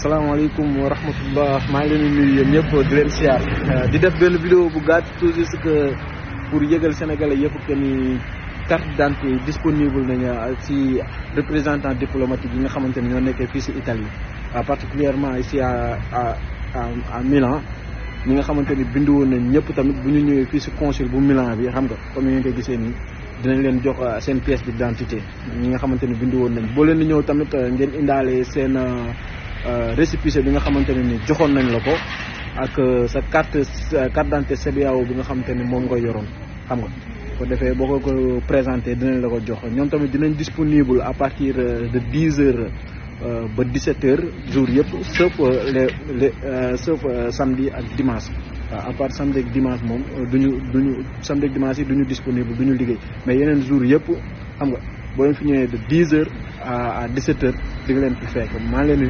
salaamaaleykum wa rahmatullah maa ngi leen di nuyu yéen ñëpp di leen siyaar di def benn vidéo bu gàtt tout juste que pour yëgal sénégalais yëpp que ni carte d'identité yi disponible nañu ci représentant diplomatique yi nga xamante ni ñoo nekkee fii ci Italie particulièrement ici à Milan ñi nga xamante ni bindu woon nañ ñëpp tamit bu ñu ñëwee fii ci consul bu Milan bi xam nga comme ni ngeen ko gisee nii dinañ leen jox seen pièce d'identité ñi nga xamante ni bindu woon nañ boo leen di ñëw tamit ngeen indaale seen récépissé bi nga xamante ne ni joxoon nañ la ko ak sa carte d'identité CBAO bi nga xamante ni moom nga yoroon xam nga ko defee boo ko présenté dinañ la ko jox ñoom tamit dinañ disponible à partir de 10h ba 17h jour yëpp sauf samedi ak dimanche waaw à part samedi ak dimanche moom duñu samedi ak dimanche yi duñu disponible duñu liggéey mais yeneen jour yëpp xam nga boo leen fi ñëwee de 10h à 17h di nga leen fi fekk maa leen